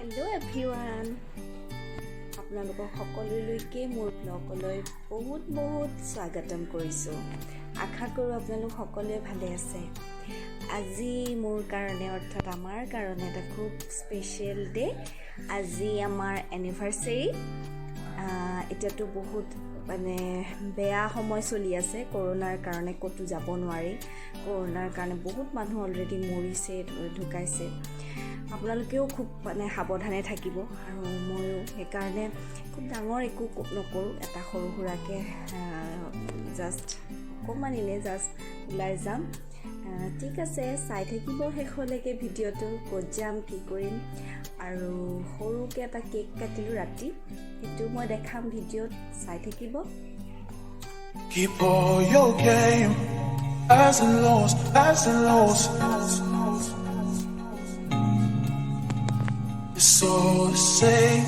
Hello' everyone, আপোনালোকক সকলোলৈকে মোৰ ব্লগলৈ বহুত বহুত স্বাগতম কৰিছোঁ। আশা কৰোঁ আপোনালোক সকলোৱে ভালে আছে। আজি মোৰ কাৰণে, অৰ্থাৎ আমাৰ কাৰণে এটা খুব স্পেচিয়েল ডে। আজি আমাৰ এনিভাৰ্চেৰী। এতিয়াতো বহুত মানে বেয়া সময় চলি আছে। কৰোণাৰ কাৰণে ক'তো যাব নোৱাৰি। কৰোণাৰ কাৰণে বহুত মানুহ অলৰেডি মৰিছে, ঢুকাইছে। আপোনালোকেও খুব মানে সাৱধানে থাকিব আৰু ময়ো সেইকাৰণে খুব ডাঙৰ একো নকৰোঁ। এটা সৰু সুৰাকৈ জাষ্ট অকণমান এনেই জাষ্ট ওলাই যাম। ঠিক আছে, চাই থাকিব শেষলৈকে ভিডিঅ'টো, ক'ত যাম, কি কৰিম। আৰু সৰুকৈ এটা কেক কাটিলোঁ ৰাতি, সেইটো মই দেখাম ভিডিঅ'ত, চাই থাকিব। Keep all your game, highs and lows, highs and lows. It's all the same,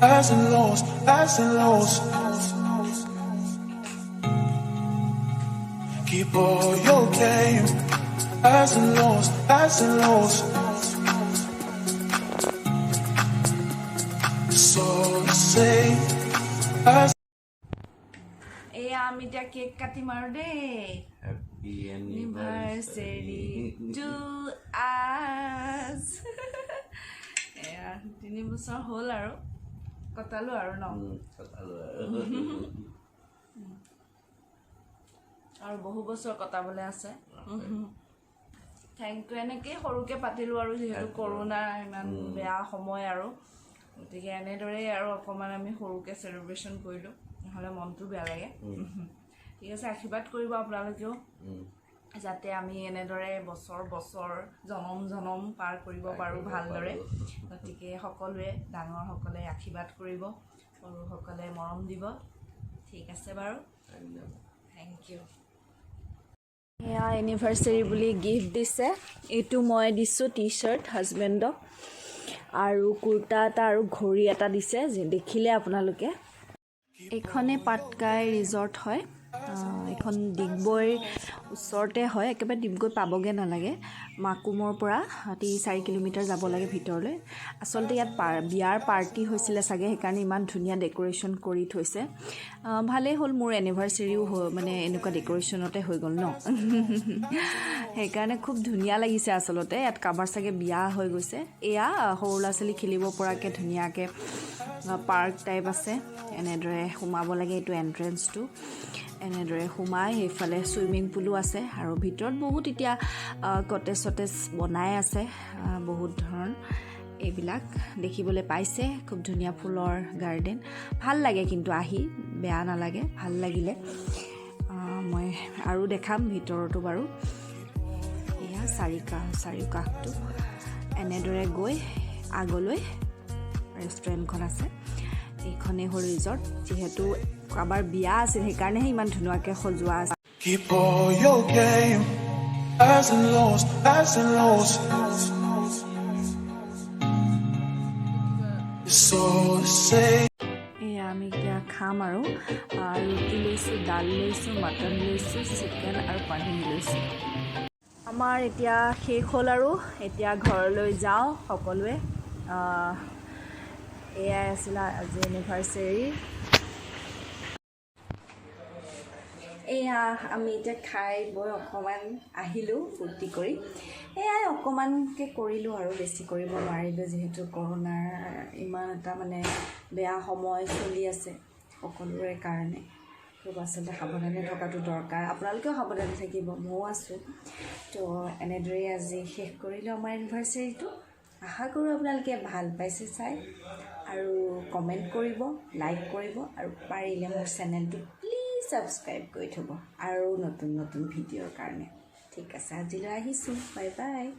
highs and lows, highs and lows. Keep all your game, highs and lows, highs and lows. It's all the same, highs এয়া আমি এতিয়া cake কাটিম আৰু দেই। Happy anniversary to us. এয়া 3 বছৰ হ'ল আৰু কটালো আৰু ন। কটালো আৰু। আৰু বহু বছৰ কটাবলৈ আছে। Thank U. এনেকেই সৰুকৈ পাতিলোঁ আৰু, যিহেতু কৰোণা ইমান বেয়া সময় আৰু গতিকে এনেদৰেই আৰু অকণমান আমি সৰুকৈ চেলিব্ৰেশ্যন কৰিলোঁ, নহ'লে মনটো বেয়া লাগে। ঠিক আছে, আশীৰ্বাদ কৰিব আপোনালোকেও, যাতে আমি এনেদৰে বছৰ বছৰ, জনম জনম পাৰ কৰিব পাৰোঁ ভালদৰে। গতিকে সকলোৱে, ডাঙৰসকলে আশীৰ্বাদ কৰিব, সৰুসকলে মৰম দিব। ঠিক আছে বাৰু। ধন্যবাদ। Thank U. এয়া এনিভাৰ্চেৰী বুলি গিফ্ট দিছে। এইটো মই দিছোঁ টি চাৰ্ট হাজবেণ্ডক আৰু কুৰ্তা এটা আৰু ঘড়ী এটা দিছে, যি দেখিলে আপোনালোকে। এইখনেই পাটকাই ৰিজৰ্ট হয়। এইখন ডিগবৈৰ ওচৰতে হয়, একেবাৰে ডিগবৈ পাবগৈ নালাগে। মাকুমৰ পৰা 3-4 কিলোমিটাৰ যাব লাগে ভিতৰলৈ। আচলতে ইয়াত বিয়াৰ পাৰ্টি হৈছিলে চাগে, সেইকাৰণে ইমান ধুনীয়া ডেক'ৰেশ্যন কৰি থৈছে। ভালেই হ'ল, মোৰ এনিভাৰ্চেৰীও হৈ মানে এনেকুৱা ডেক'ৰেশ্যনতে হৈ গ'ল ন, সেইকাৰণে খুব ধুনীয়া লাগিছে। আচলতে ইয়াত কাৰোবাৰ চাগে বিয়া হৈ গৈছে। এয়া সৰু ল'ৰা ছোৱালী খেলিব পৰাকৈ ধুনীয়াকৈ পাৰ্ক টাইপ আছে। এনেদৰে সোমাব লাগে, এইটো এণ্ট্ৰেঞ্চটো। এনেদৰে সোমাই সেইফালে চুইমিং পুলো আছে আৰু ভিতৰত বহুত এতিয়া কটেজ চটেজ বনাই আছে। বহুত ধৰণ এইবিলাক দেখিবলৈ পাইছে। খুব ধুনীয়া ফুলৰ গাৰ্ডেন, ভাল লাগে কিন্তু আহি, বেয়া নালাগে, ভাল লাগিলে। মই আৰু দেখাম ভিতৰতো বাৰু। এয়া চাৰিওকাষটো এনেদৰে গৈ আগলৈ ৰেষ্টুৰেণ্টখন আছে। এইখনেই হ'ল ৰিজৰ্ট। যিহেতু কাৰোবাৰ বিয়া আছিল, সেইকাৰণেহে ইমান ধুনীয়াকৈ সজোৱা আছে। Keep all your game, highs and lows, highs and lows. It's all the same. এয়া আমি এতিয়া খাম আৰু ৰুটি লৈছোঁ, দাল লৈছোঁ, মাটন লৈছোঁ, চিকেন আৰু পনীৰ লৈছোঁ। আমাৰ এতিয়া শেষ হ'ল আৰু এতিয়া ঘৰলৈ যাওঁ সকলোৱে। এয়াই আছিলে আজি এনিভাৰ্চেৰী। এয়া আমি এতিয়া খাই বৈ অকণমান আহিলোঁ ফূৰ্তি কৰি। এয়াই অকণমানকৈ কৰিলোঁ আৰু বেছি কৰিব নোৱাৰিলোঁ, যিহেতু কৰোণাৰ ইমান এটা মানে বেয়া সময় চলি আছে সকলোৰে কাৰণে। খুব আচলতে সাৱধানে থকাটো দৰকাৰ। আপোনালোকেও সাৱধানে থাকিব, ময়ো আছোঁ। তো এনেদৰেই আজি শেষ কৰিলোঁ আমাৰ এনিভাৰ্চেৰীটো। আশা কৰোঁ আপোনালোকে ভাল পাইছে চাই আৰু কমেণ্ট কৰিব, লাইক কৰিব আৰু পাৰিলে মোৰ চেনেলটো প্লিজ ছাবস্ক্ৰাইব কৰি থ'ব আৰু নতুন নতুন ভিডিঅ'ৰ কাৰণে। ঠিক আছে, আজিলৈ আহিছোঁ। Bye bye.